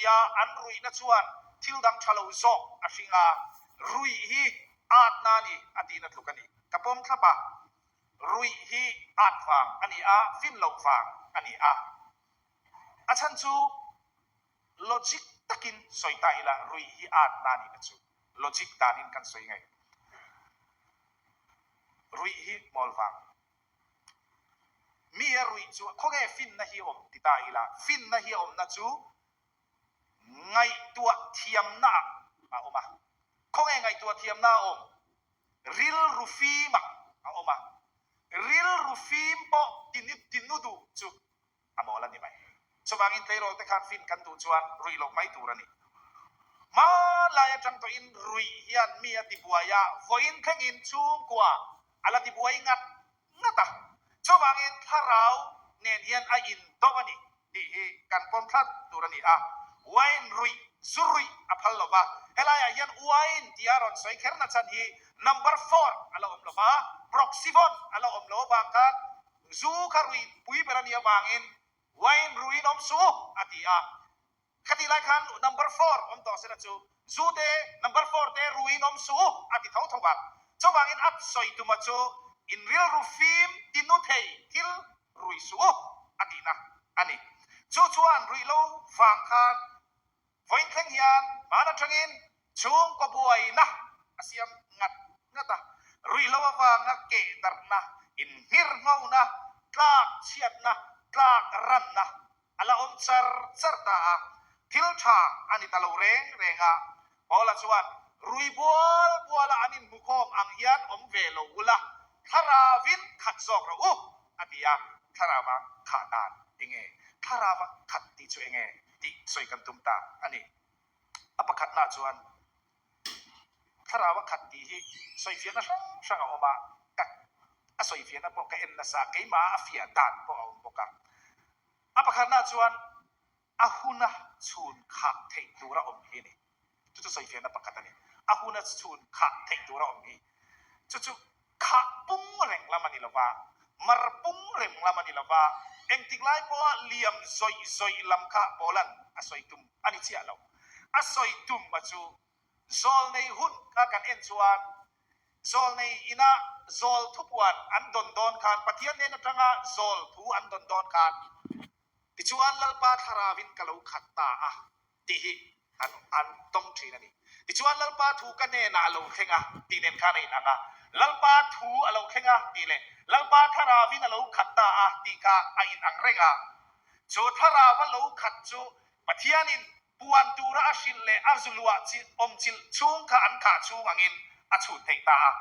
rui a, an ruihna chuan thil dang tha lo zawk a hring a, ruih hi atna a ni a tihna tluk a ni. Ka pawm thlap a, ruih hi at vang a ni a, fin loh vang a ni a. A chhan chu logic takin sawi ta ila ruih hi atna a nihna chu logic danin kan sawi ngei. Ruih hi mawl vang. Mi a ruih chu khawnge finna hi awm ti ta ila, finna hi a awmna chu ngaihtuah thiamna ah a awm a. Khawnge ngaihtuah thiamna a awm? Rilru fim ah a awm a. Rilru fim pawh tinu duh chu a mawl a ni mai. Chuvangin tleirawl te khan fin kan duh chuan ruih loh mai tur a ni. Hmanlai atang tawhin ruih hian mi a tibuai a, vawiin thlengin chhungkua a la tibuai ngat ngat a. Chuvangin thlarau nen hian a indo a ni tih hi kan pawm thlat tur a ni a. Wine ruih, zu ruih a phal lo va, helaiah hian wine tia a rawn sawi kher nachhan hi number four a la awm lo va, proxivon a la awm lo avang khan Zu kha ruih pui ber a nih avangin wine ruiin awm suh u a ti a. Khatih lai khan number four awm tawh sela chu zu te number four te ruiin awm suh u a ti tho tho vang. Chuvangin a sawi tuma chu in rilru fim tinu thei thil rui suh u a tihna a ni. Chu chuan ruih lo vang khan Vawiin thleng hian hman atangin chhungkaw buaina a siam ngat ngat a, ruihhlo avanga keh darhna, inhngirhnghona, tlak chhiatna, tlak ranna a la awm char char ta a, thil tha a ni ta lo reng reng a. Paula chuan, Rui bual buala an inhmukhawm ang hian awm ve lo ula, thlaravin khat zawk rawh u, a ti a, thlarava khah dan enge? Thlarava khat tih chu enge? tih sawi kan tum ta a ni. A pakhatnaah chuan thlarau a khat tih hi sawifiahna hrang hrang a awm a, ka a sawifiahna pawh ka en nasa a, keimah a fiah dan pawh a awm bawk a. A pakhatnaah chuan a huna chhun khah theih tura awm hi a ni. Chu chu sawifiahna pakhat a ni. A huna chhun khah theih tura awm hi. Chu chu Khah pung reng lam a ni lo va, mar pung reng lam a ni lo va, engtik lai pawha liam zawih zawih lam kha Paula'n a sawi tum a ni chiah lo. A sawi tum a chu zawlnei hun kha kan en chuan zawlnei ina zawl thupuan an dawn dawn khan Pathian hnen atanga zawl thu an dawn dawn khan tichuan Lalpa thlarauin ka lo khat ta a. tih hi an an tawng thin a ni. Tichuan Lalpa thu ka hnenah a lo thleng a tih nen khan a inang a, Lalpa thu a lo thleng a tih leh Lalpa thlaravin a lo khat ta a tih kha a inang reng a. Chu thlarava lo khat chu Pathianin puan tura a hrilh leh a zuluah awmchilh chhung kha an khah chhung angin a chhut theih ta a.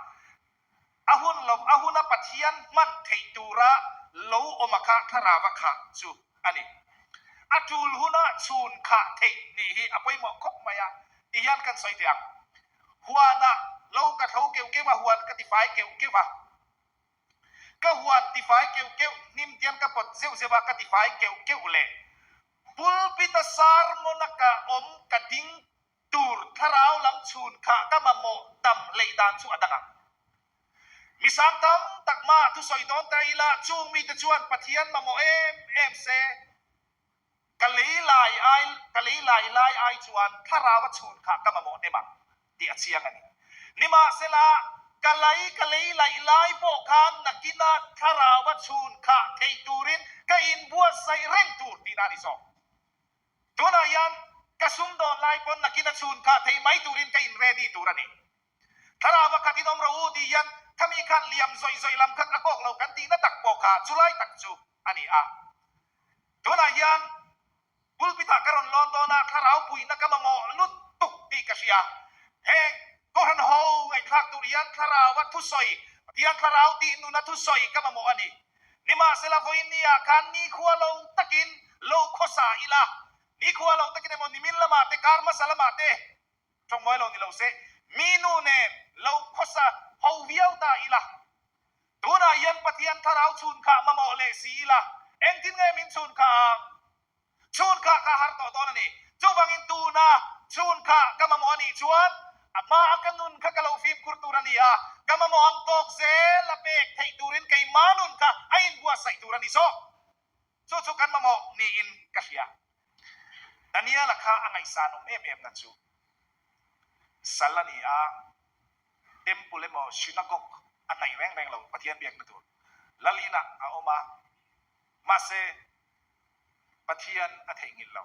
A hun lo, a huna Pathian hman theih tura lo awm a kha thlarava khah chu a ni. A tul huna chhun khah theih nih hi a pawimawh khawp mai a, ti hian kan sawi teh ang. Huanah lo ka tho keuh keuh a, huan ka tifai keuh keuh a. Ka huan tifai keuh keuh hnim tian ka pawt zeuh zeuh a, ka tifai keuh keuh leh pulpit-a sermon-a ka awm ka ding Tur thlarau lam chhun kha ka mamawh tam hleih dan chu a dang ang. Mi sang tam tak mah thusawi dawn ta ila chung mite chuan Pathian mamawh em em se, ka lei lai ai ka lei lai lai ai chuan thlarau a chhun kha ka mamawh hnem ang tih a chiang a ni. Nimahsela, ka lei ka lei laih lai pawh khan nakina thlarau a chhun khah theih turin ka inbuatsaih reng tur tihna a ni zawk. Tunah hian ka sumdawn lai pawn nakin a chhun kha thei mai turin ka in ready tur a ni. Thlarau va khat in awm rawh u tih hian khami khan liam zawih zawih lam khat a kawk lo kan tihna tak pawh kha chulai tak chu a ni a. Tunah hian pulpit ah ka rawn lawn dawn a, thlarau puihna ka mamawh lutuk tih ka hria. Heng Kohhran ho ngaihthlak tur hian thlarau a thusawi, Pathian thlarau tih nun a thusawi ka mamawh a ni. Nimahsela vawiin ni ah khan nikhua lo takin lo khawsa ila, nikhua lo takin emaw nimin lamah te kar hmasa lamah te tawngmawi lo ni lo se, mi nu nen lo khawsa ho viau ta ila, tunah hian Pathian thlarau chhun khah mamawh leh si ila, engtin nge min chhun khah ang? Chhun kha ka har tawh dawn a ni. Chuvangin tuna chhun kha ka mamawh a nih chuan a hma a ka nun kha ka lo fimkhur tur a ni a, ka mamawh ang tawk zel a pek theih turin keimah nun kha a inbuatsaih tur a ni zawk. Chu chu kan mamawh niin ka hria. Daniel-a kha a ngaihsanawm em em na chu sal a ni a, temple emaw synagogue a hnaih reng reng lo Pathian biakna tur lal inah a awm a, mahse Pathian a theihnghilh lo.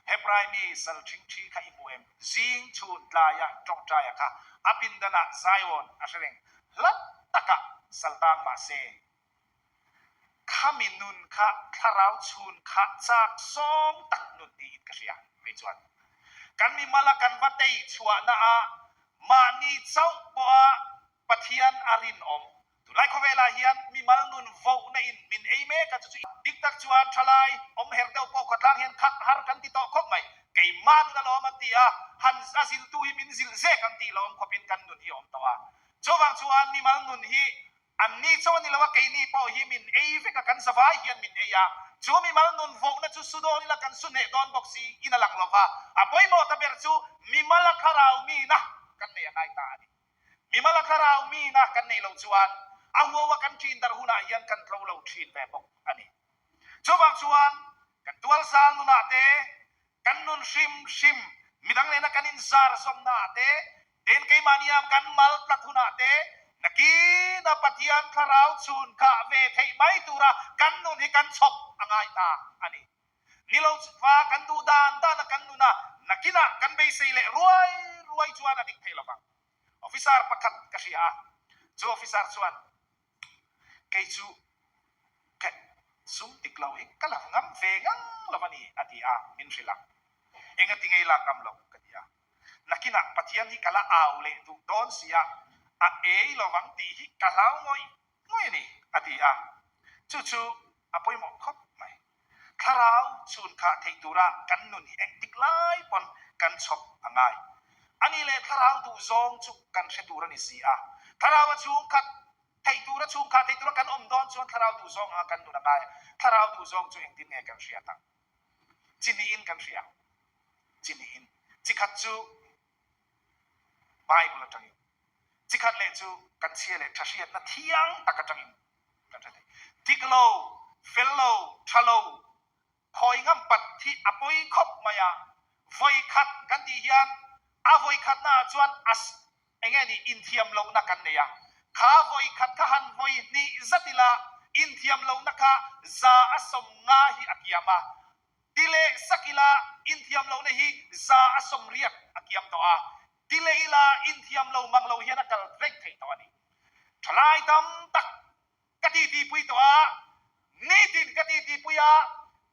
Hebrai mi sal ṭhingṭhi kha i hmu em? Zing chhun tlaia ṭawngṭaia kha a pindanah Zion a hre reng. Hla takah sal tang mah se, khami nun kha thlarau chhun kha chak zawng tak nun niin ka hria. Kei chuan kan mimala kan va tei chhuahna ah mahni chauh pawha Pathian a rinawm. Tunlai khawvelah hian mimal nun vohna in min ei mek a, chu chu dik tak chuan thalai awm herh deuh pawh khawtlang hian khat har kan ti tawh khawp mai. Keimah nun alawm an ti a, han a ziltu hi min zilh zek an tih lawm khawpin kan nun hi a awm tawh a. Chuvang chuan mimal nun hi anni chaw a ni lo a, keini pawh hi min ei vek a, kan zavai hian min ei a. Chu mimal nun vohna chu su dawn ila kan su hneh dawn bawk si in a lang lo va, a pawimawh ta ber chu mimal a thlarau mina kan nei a ngai ta a ni. Mimal a thlarau mina kan neih loh chuan a huaua kan ṭin darh hunah hian kan tlo lo ṭhin ve bawk a ni. Chuvang chuan kan tualzal nunah te, kan nun hrim hrim midang nena kan inzar zawmnaah te, ten keimahnia kan mal tlat hunah te, nakina Pathian thlarau chhun khah ve theih mai tura kan nun hi kan chhawp a ngai ta a ni. Ni lo va kan duh dan dana kan nun a, nakinah kan beisei leh ruai ruai chuan a dik thei lo vang. Officer pakhat ka hria a, chu officer chuan kei chu ka sum dik lo hi ka la ngam ve ngang lo a ni a ti a, min hrilh a. Engati ngei lak ngam lo ka ti a. Nakinah Pathian hi ka la au leh duh dawn si a, a ei lo vang tih hi ka hlau ngawih ngawih a ni a ti a. Chu chu a pawimawh khawp mai. Thlarau chhunkhah theih tura kan nun hi engtik lai pawn kan chhawp a ngai. A nih leh thlarau duhzawng chu kan hre tur a ni si a. Thlarau a chhungkhat theih tura chhungkhah theih tura kan awm dawn chuan thlarau duhzawng anga kan nun a ngai a. Thlarau duhzawng chu engtin nge kan hriat ang? Chi hnihin kan hria. Chi hnihin. Chi khat chu Bible atangin, chi khat leh chu kan chhia leh tha hriatna thiang tak atangin kan hre thei. Dik lo, fel lo, tha lo, khawi ngam pat hi a pawi khawp mai a, vawi khat kan tih hian a vawi khatna ah chuan a eng nge ni inthiam lohna kan nei a, kha vawi khat kha han vawi hnih zat ila inthiam lohna kha 150 hi a kiam a, Ti leh sak ila inthiam lohna hi 180 a kiam tawh a, ti leh ila inthiam lo mang lo hian a kal reng thei tawh a ni. Thalai tam tak ka titipui tawh a, nitin ka titipui a,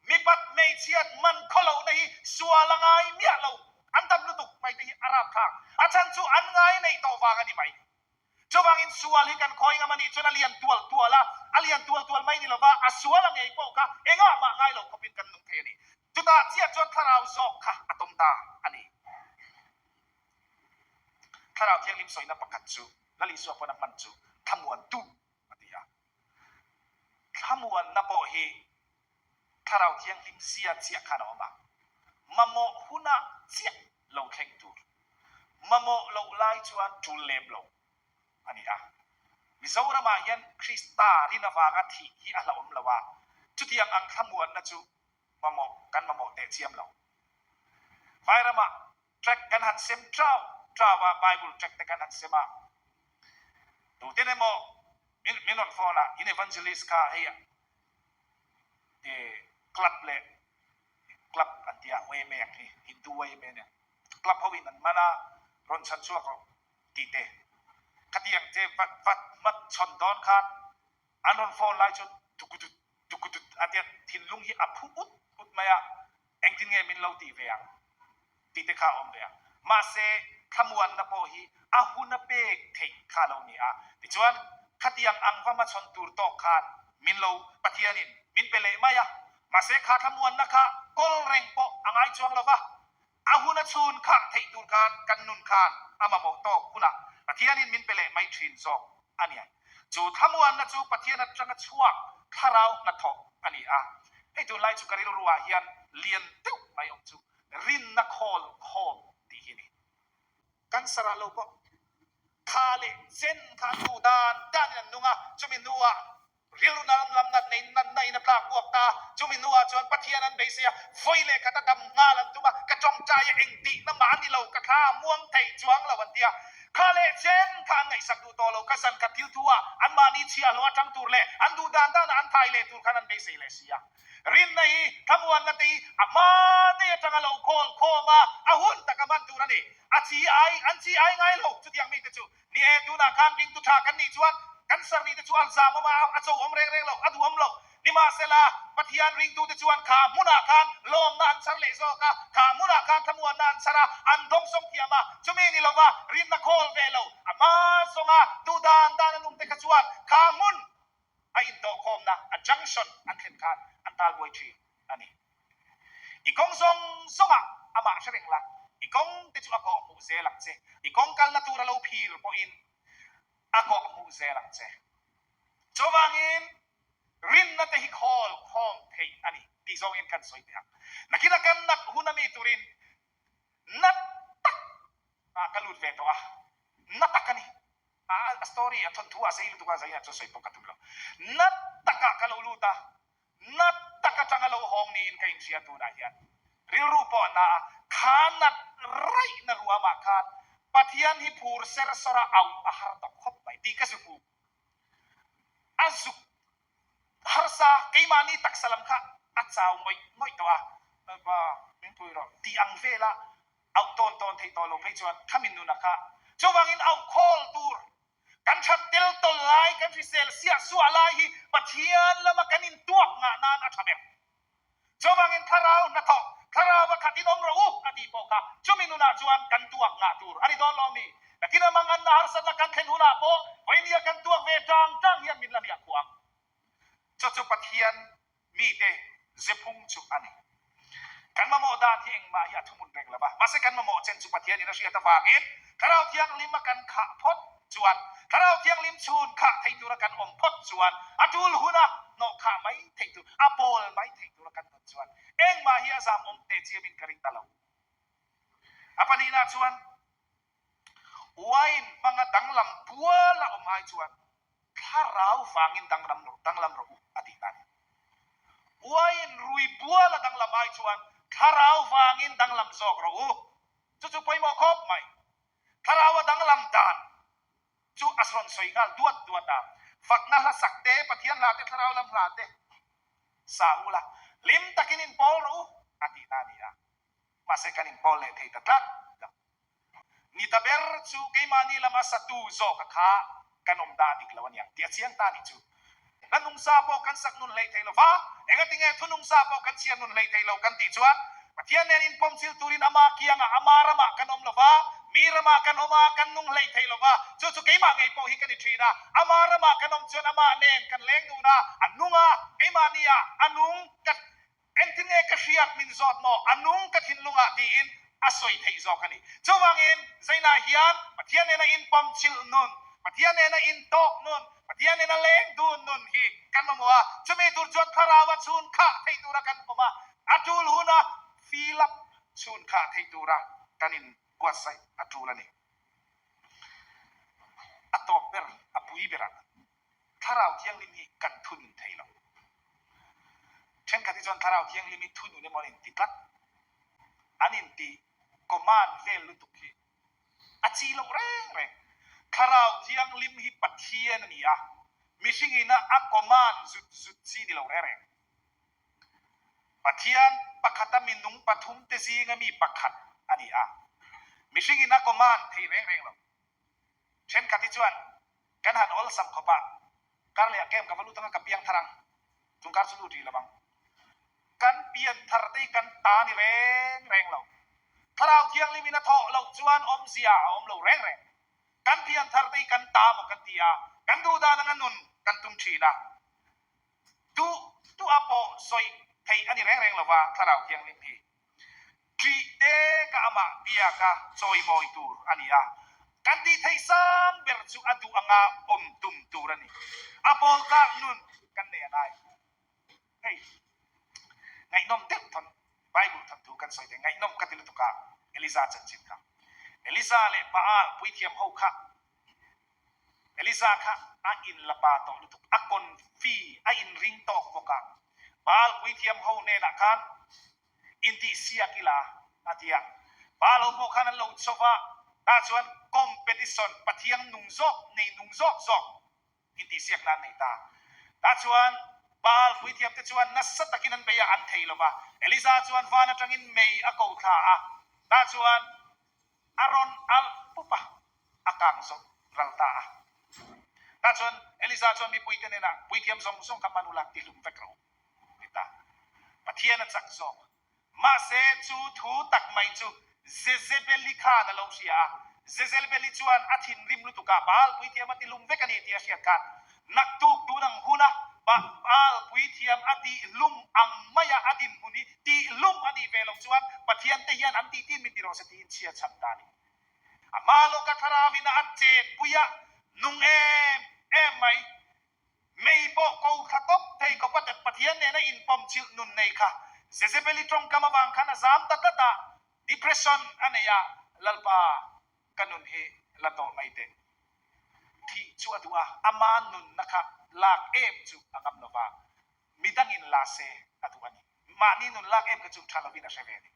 mipat hmeichhiat man khaw lohna hi sual a ngai miah lo, an tam lutuk mai te hi a rapthlak, a chhan chu an ngai neih tawh vang a ni mai. Chuvangin sual hi kan khawi ngam a nih chuan a lian tual tual a, a lian tual tual mai ni lova a sual a ngei pawh kha engah mah ngai lo khawpin kan nung thei a ni. Chutah chiah chuan thlarau zawk kha a tawm ta a ni. Thlarau Thianghlim sawina pakhat chu Lal Isua pawn a hman chu thlamuantu a ti a. Thlamuanna pawh hi Thlarau Thianghlim zia chiah khan a awm a, mamawh hunah chiah lo thleng tur, mamawh loh lai chuan tul lem lo a ni a. Mizoramah hian Krista rin avanga thih hi a hlauhawm lo a, chutiang ang thlamuanna chu mamawh kan mamawh teh chiam lo. Vairamah tract kan han sem trau trau a, Bible tract te kan han sem a, tuten emaw min min rawn phone a, in evangelist kha hei te club leh club an tia yma ang hi Hindu yma nen club ho in an man a rawn chhan chhuak rawh tih te khatiang che vat vat mat chhawn dawn khan an rawn phone lai chu tukutut tukutut a tia thinlung hi a phu ut ut mai a Engtin nge min lo tih ve ang tih te kha a awm ve a. Mahse, thlamuanna pawh hi a hun a pek theih kha a lo ni a. Tichuan, khatiang ang va hmachhawn tur tawk khan min lo Pathianin min pe leh mai a. Mahse, kha thlamuanna kha kawl reng pawh a ngai chuang lo va. A hun a chhun khah theih tur khan kan nun khan a mamawh tawk hunah Pathianin min pe leh mai thin zawk a ni. Chu thlamuanna chu Pathian atanga chhuak thlarau hnathawh a ni a. Hei tunlai chu ka rilruah hian lian deuh mai awm chu rinna khawl khawm tih hi a ni. Cancer ah lo pawh kha leh chen kha an duh dan danin an nung a, chumi hnuah. Rilru lam lam nat nei natna in a tlak buak ta. Chumi hnuah chuan Pathian an beisei a, vawi leh khat a dam nghal an tum a, ka tawngtai a eng tihna mah a ni lo, ka thla a muang thei chuang lo an ti a. Kha leh chen kha an ngaihsak duh tawh lo, ka zan khat thil thu ah anmahni chhiahhlawh atang tur leh an duh dan danah an thai leh tur khan an beisei leh si a. Rinna hi thlamuanna te hi a hma daih atanga lo khawl khawm a, a hun taka hman tur a ni. A chi ai, an chi ai ngai lo chutiang mite chu. Ni e, tunah khan ringtu tha kan nih chuan kan sarni te chu a zam awm a, a cho awm reng reng lo, a duhawm lo. Nimahsela, Pathian ringtute chuan kha hmunah khan lawmna an chhar leh zawk a, kha hmunah khan thlamuanna an chhar a, an dawngsawng thiam a. Chumi ni lova rinna khawl ve lo, a hma zawnga duh dan dan an awmte kha chuan kha hmun a intawhkhawmna, a junction an thlen khan an talbuai thin a ni. I kawng zawng zawngah amah hre reng la, i kawng te chu a kawh hmuh zel ang che. I kawng kalna tur a lo phir pawhin a kawh hmuh zel ang che. Chuvangin rinna te hi khawl khawm theih a ni tih zawngin kan sawi teh ang. Nakin a kan nat hun a mi turin nat tak ah ka lut ve tawh a, na tak a ni. A story a thawnthu ah sei lutuk a, zainah chuan sawi pawh ka tum lo. Nat takah ka lo lut a, Nat tak atanga lo hawng niin ka inhria tunah hian rilru pawh a na a, kha nat raihna ruamah khan Pathian hi phur ser sawr a auh a har tawh khawp mai tih ka zuk u. A zuk harsa keimahni taksa lam kha a chau ngawih ngawih tawh a, Lalpa min pui rawh tih ang vela auh tawn tawn theih tawh lo phei chuan khami nuna kha chuvangin auh khawl tur Kan that tel tawl lai, kan hrisel siah suah lai hi Pathian lama kan intuak ngah nan a tha ber. Chuvangin thlarau hnathawh, thlarau a khat in awm rawh u a tih pawh kha chumi nunah chuan kan tuak ngah tur a ni dawn lo mi? Nakin a manganna harsatna kan thlen hunah pawh vawinia kan tuak ve tang tang hian min la hliah khuh ang. Chu chu Pathian mite zephung chu a ni. Kan mamawh dan hi engmah hi a thuhmun reng lo va, mahse kan mamawh chen chu Pathianin a hriat avangin Thlarau Thianghlim a kan khah phawt chuan, Thlarau Thianghlim chhun khah thei tura kan awm phawt chuan, a tul huna hnawh khah mai theih tur, a pawl mai theih tura kan nun chuan engmah hi a zam awm teh chiamin ka ring ta lo. A pahnihna chuan wine hmanga danglam bual a awm ai chuan Thlarau vangin danglam danglam rawh u a tih ta ni. Uaiin rui bual a danglam ai chuan thlarau vangin danglam zawk rawh u. Chu chu pawimawh khawp mai. Thlarau a danglam dan chu a rawn sawi nghal duat duat a. Fakna hla sak te, Pathian hla te, thlarau lam hla te sa u la, hlim takin inpawl rawh u a tih ta ni a. Mahse kan inpawl leh thei ta tlat lo. Ni ta ber chu keimahni lama satu zawka kha kan awm dah dik lo aniang tih a chiang ta nih chu. Hla nungsa pawh kan sak nun hlei thei lo va, engatinge thu nungsa pawh kan chhiar nun hlei thei lo kan tih chuan Pathian nen inpawmchil turin ama kiangah, ama ramah kan awm lo va, mi ramah kan awm a, kan nung hlei thei lo va, chu chu keimah ngei pawh hi ka ni thin a, ama ramah kan awm chuan amah nen kan leng dun a, a nung a, keimahni ah a nung ka Engtin nge ka hriat min zawt maw? A nung ka thinlungah tiin a sawi theih zawk a ni. Chuvangin, Zainah hian Pathian nena inpawmchilh nun, Pathian nena intawk nun, Pathian nena leng dun nun hi kan mamawh a. Chumi tur chuan Thlarau a chhun khah theih tura kan awm a, a tul huna fill up chhun khah theih tura kan inbuatsaih a tul a ni. A tawp ber, a pui berah. Thlarau Thianghlim hi kan thunun thei lo. Thenkhat hi chuan Thlarau Thianghlim hi thunun emaw an inti tlat. An inti command vel lutuk hi a chi loh reng reng. Thlarau Thianghlim hi Pathian a ni a, mihring ina a command zut zut chi ni lo reng reng. Pathian pakhata minung pathumte zinga mi pakhat a ni a, mihring ina command thei reng reng lo. Thenkhat hi chuan kan han awlsam khawp a, kar leh a kem ka va lut anga ka piang thar ang, chung kar chu lut rih lo ang. Kan pian thar te hi kan ta ni reng reng lo. Thlarau Thianghlim in a thawh loh chuan awmzia a awm lo reng reng. Kan pian thar te hi kan ta maw kan ti a, kan duh dan anga nun kan tum thin a. Duh duh a pawh sawi theih a ni reng reng lo va Thlarau Thianghlim hi. Ṭih te ka amah biaka chawimawi tur a ni a, kan tih theih sang ber chu a duh anga awm tum tur a ni. A pawl tlak nun kan nei a ngai. Hei, ngaihnawm deuh thawn Bible thawnthu kan sawi thei. Ngaihnawm ka ti lutuk a, Eliza chanchin kha. Eliza leh Baal puithiam ho kha. Elisa kha a inla pa tawh lutuk, a confi, a inring tawk bawk a. Baal puithiam ho hnenah khan intihsiak ila a ti a. Baal ho pawh khan an lo chauh a, tah chuan competition, Pathian nung zawk, nei nung zawk zawk intihsiak nan nei ta. Tah chuan Baal puithiam te chuan nasa takin an bei a, an thei lo va. Elisa chuan van atangin mei a ko thla a, tah chuan a rawn alh pup a, a kang zawh ral ta a. Tah chuan Elisa chuan mipuite hnenah, Puithiam zawng zawng kha hman ula, tihlum vek rawh u, ti ta. Pathian a chak zawk. Mahse, chu thu tak mai chu Jezebeli khan a lo hria a. Jezelbeli chuan a thinrim lutuk a, Baal puithiam a tihlum vek a ni tih a hriat khan, Naktuk tun ang huna Baal puithiam a tihlum ang maia a dinhmun hi tihlum a nih ve loh chuan Pathian te hian an tihtin min ti rawh se tiin chhia chham ta a ni. A hma lawka thlarauin a chenpui a nung em em mai. Mei pawh ko thla tawp thei khawp a Pathian nena inpawm chilh nun nei kha Jezebeli tawngkam avang khan a zam ta tlat a, depression a nei a, Lalpa ka nun hi la tawh mai teh. Thih chu a duh a, ama nunna kha lak em chu a ngam lo va, midangin la se a duh a ni. Mahni nun lak em kha chu tha lovin a hre ve a ni.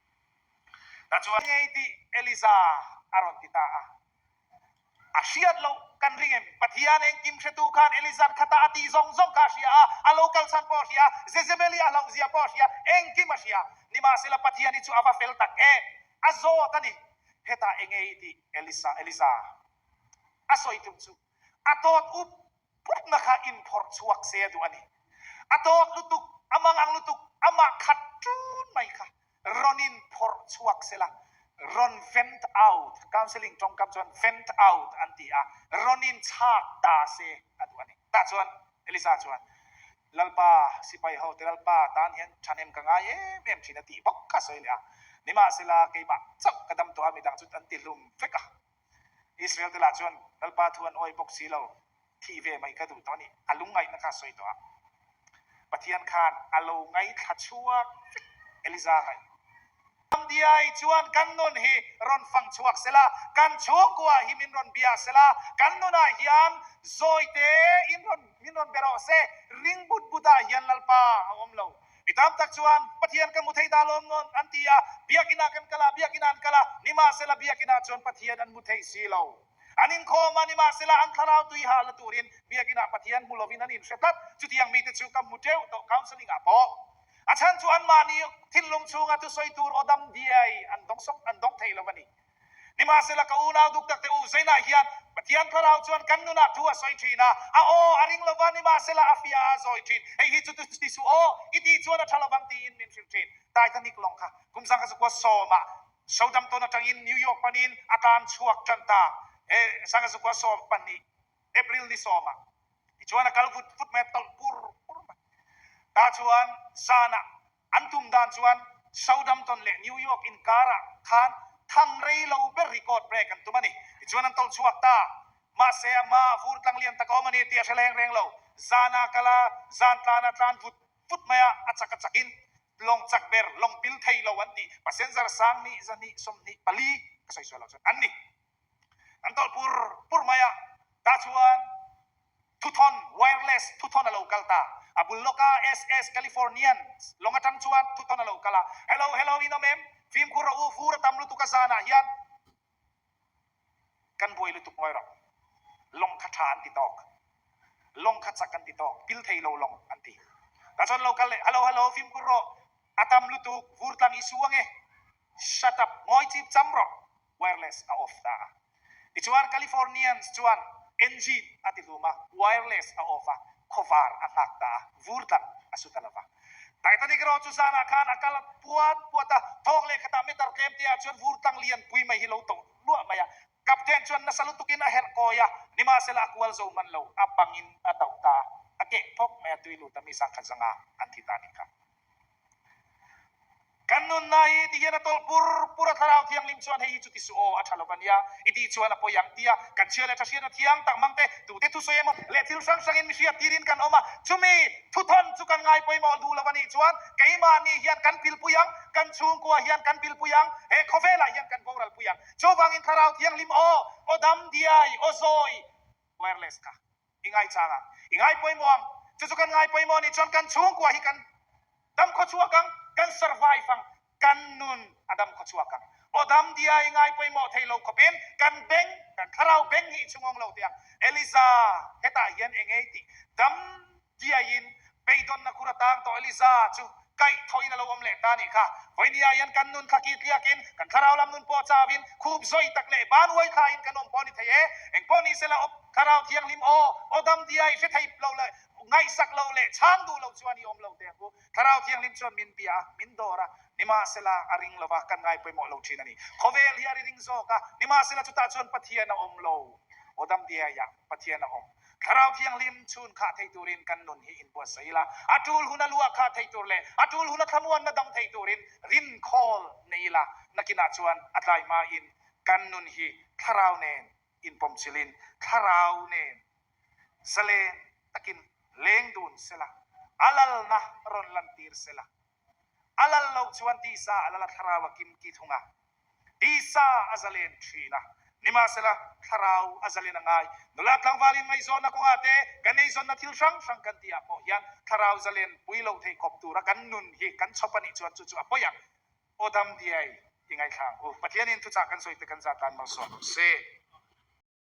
Tah chuan ngei tih Eliza a rawn ti ta a. A hriat loh kan ring em? Pathian engkim hretu khan Elizan khata a tih zawng zawng kha a hria a, a lo kal chhan pawh a hria, Jezebeli a hlauh zia pawh a hria, engkim a hria. Nimahsela Pathian hi chu a va fel tak em? A zawt a ni. Hetah enge i tih Elisa, Eliza a sawi tum chu a tawt up putna kha inphawrh chhuak se a duh a ni. A tawt lutuk, a mangang lutuk, amah khat ṭun mai kha rawn inphawrh chhuak sela, rawn vent out, counselling tawngkam chuan vent out an ti a, rawn inchhak ta se a duh a ni. Tah chuan Elisa chuan, Lalpa, sipai hote Lalpa tan hian thahnem ka ngai em em thin a tih bawk kha a sawi leh a. Nimahsela, keimah chauh ka dam tawh a, midang chu an tihlum vek a. Israel te lah chuan Lalpa thu an awi bawk si lo, thih ve mai ka duh tawh a ni, a lungngaihna kha a sawi tawh a. Pathian khan a lo ngaithla chhuak vek Eliza ngaih. Ramdiai chuan kan nun hi rawn fang chhuak sela, kan chhungkua hi min rawn bia sela, kan nunah hian zawi te in rawn min rawn be rawh se, ring but but ah hian Lalpa a awm lo. Mi tam tak chuan Pathian ka hmu thei ta lawm nawn an ti a, biakinah kan kal a, biakinah an kal a, nimahsela biakinah chuan Pathian an hmu thei si lo. An inkhawm a, nimahsela an thlarau tui halna turin biakinah Pathian hmu lovin an inhre tlat. Chutiang mite chu ka hmu teuh tawh counselling ah pawh. A chhan chu anmahni thinlung chhunga thusawi tur aw dam diai an dawng sawng an dawng thei lo a ni. Nimahsela ka unau duk takte u Zainah hian Pathian thlarau chuan kan nunah thu a sawi thin a, a aw a ring lova nimahsela a fia a zawi thin. Hei hi chu tu ti suh aw, i tih chuan a tha lovang tiin min hrilh thin. Titanic lawng kha kum sangkhat zakua sawmah Southampton atangin New York panin a tlan chhuak tan ta. He sangkhat zakua 12 April ni sawmah tichuan a kal vut vut mai a, tawlh pur pur mai. Tah chuan zanah An tum dan chuan Southampton leh New York inkarah khan thang rei lo ber record break an tum a ni. Tichuan an tawlh chhuak ta. Mahse a hma vur tlang lian tak a awm a ni tih a hre leng reng lo. Zana kal a, zan tlana tlan vut vut mai a, a chak a chakin lawng chak ber, lawng pil thei lo an tih passenger 1000 124 ka sawi sual lo chuan an ni. An tawlh pur pur mai a, tah chuan Thuthawn, wireless, thuthawn a lo kal ta. A bul lawka SS Californian lawng atang chuan thuthawn a lo kal a. Hello, hello, in awm em? Fimkhur rawh u, vur a tam lutuk a zanah hian kan buai lutuk ngawi rawh. Lawng kha tha an ti tawk. Lawng kha chak an ti tawk. Pil thei lo lawng an ti. Tah chuan lo kal leh, hello, hello, fimkhur rawh, a tam lutuk, vur tlang i su ange. Shut up, ngawi chip cham rawh. Wireless a off ta a. Tichuan Californians chuan engine a ti hlum a, wireless a off a, khawvar a nghak ta a, vur tlang a su ta lo va. Titanic erawh chu zanah khan a kal puat puat a, thawk leh khatah meter tlem te ah chuan vur tlang lian pui mai hi lo tawh luah mai a. Captain chuan nasa lutukin a herh kawi a, nimahsela a kual zo hman lo, a bangin a tauh ta a, a keh phawk mai a, tui lut a mi sangkhat zanga an thi ta a nih kha. Kan nunna hi ti hian a tawlh pur pur a, Thlarau Thianghlim chuan hei hi chu ti suh aw, a tha lo va nia, i tih chuan a pawi ang tia kan chhia leh tha hriatna thiang tak mang te, tute thusawi emaw leh thil hrang hrangin mi hriat tirin kan awm a, chumi thuthawn chu kan ngai pawimawh duh lo a nih chuan keimahni hian kan pilpui ang, kan chhungkua hian kan pilpui ang, he khawvelah hian kan boralpui ang. Chuvangin Thlarau Thianghlim aw, aw dam diai, aw zawi, wireless kha. I ngaichang ang. I ngai pawimawh ang. Chu chu kan ngai pawimawh anih chuan kan chhungkua hi kan dam khawchhuak ang, kan survive ang, kan nun a dam khawchhuak ang. Aw dam dia i ngai pawimawh thei lo khawpin kan beng, kan thlarau beng hi i chhungawng lo teh ang. Eliza, hetah hian eng ei tih dam diaiin beidawnna khur a tang tawh Eliza chu kaihthawhin a lo awm leh ta nih kha. Vawinia hian kan nun thla ki tliakin, kan thlarau lam nun pawh chauhin khup zawi tak leh ban uai thlain kan awm pawh a ni thei e. Engpawh ni sela aw thlarau thianghlim aw, aw dam diai hre thei lo leh ngaihsak lo leh chhang duh lo chuan i awm lo teh ang u. Thlarau thianghlim chuan min bia a, min dawr a, nimahsela a ring lova kan ngai pawimawh lo thin a ni. Khawvel hi a ri ring zawk a, nimahsela chutah chuan Pathian a awm lo. Aw dam diaiah Pathian a awm. Thlarau Thianghlim chhun khah thei turin kan nun hi inbuatsaih ila, a tul huna luah khah thei tur leh a tul huna thlamuanna dang thei turin rinkhawl nei ila, nakinah chuan a tlai hmain kan nun hi Thlarau nen inpawmchilhin Thlarau nen zalen takin leng dun sela, a lalna rawn lantir sela. A lal loh chuan tisa a lal a Thlarau a kimki thung a. Tisa a zalen thin a, nimahsela thlarau a zalen a ngai. Nula tlangvalin ngaihzawnna kawngah te, kan eizawnna thil hrang hrang kan tihah pawh hian thlarau zalen pui loh theih khawp tura kan nun hi kan chhawp a nih chuan chu chu a pawi ang. Aw dam diai i ngaithla ang u. Pathianin thuchah kan sawi te kan zat tan malsawm rawh se.